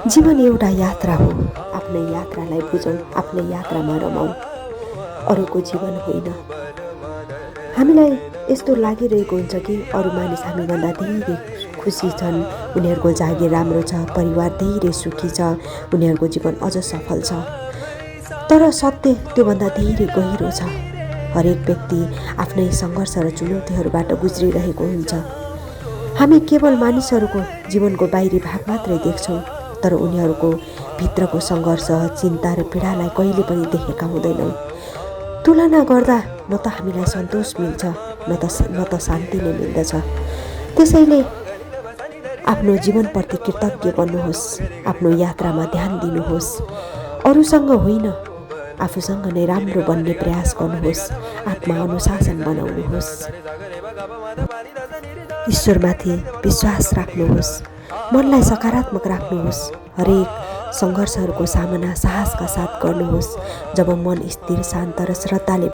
जीवन एउटा यात्रा हो। आफ्नै यात्रालाई बुझौँ, आफ्नै यात्रामा रमाउँ, अरूको जीवन होइन। हामीलाई यस्तो लागिरहेको हुन्छ कि अरू मानिस हामीभन्दा धेरै खुसी छन्, उनीहरूको जागिर राम्रो छ, परिवार धेरै सुखी छ, उनीहरूको जीवन अझ सफल छ। तर सत्य त्योभन्दा धेरै गहिरो छ। हरेक व्यक्ति आफ्नै सङ्घर्ष र चुनौतीहरूबाट गुज्रिरहेको हुन्छ। हामी केवल मानिसहरूको जीवनको बाहिरी भाग मात्रै देख्छौँ, तर उनीहरूको भित्रको सङ्घर्ष, चिन्ता र पीडालाई कहिले पनि देखेका हुँदैनौँ। तुलना गर्दा न त हामीलाई सन्तोष मिल्छ, न त शान्ति नै मिल्दछ। त्यसैले आफ्नो जीवनप्रति कृतज्ञ बन्नुहोस्, आफ्नो यात्रामा ध्यान दिनुहोस्, अरूसँग होइन आफूसँग नै राम्रो बन्ने प्रयास गर्नुहोस्, आत्मा अनुशासन बनाउनुहोस्, ईश्वरमाथि विश्वास राख्नुहोस्, मनलाई सकारात्मक राख्नुहोस्, हरेक सङ्घर्षहरूको सामना साहसका साथ गर्नुहोस्। जब मन स्थिर, शान्त र श्रद्धाले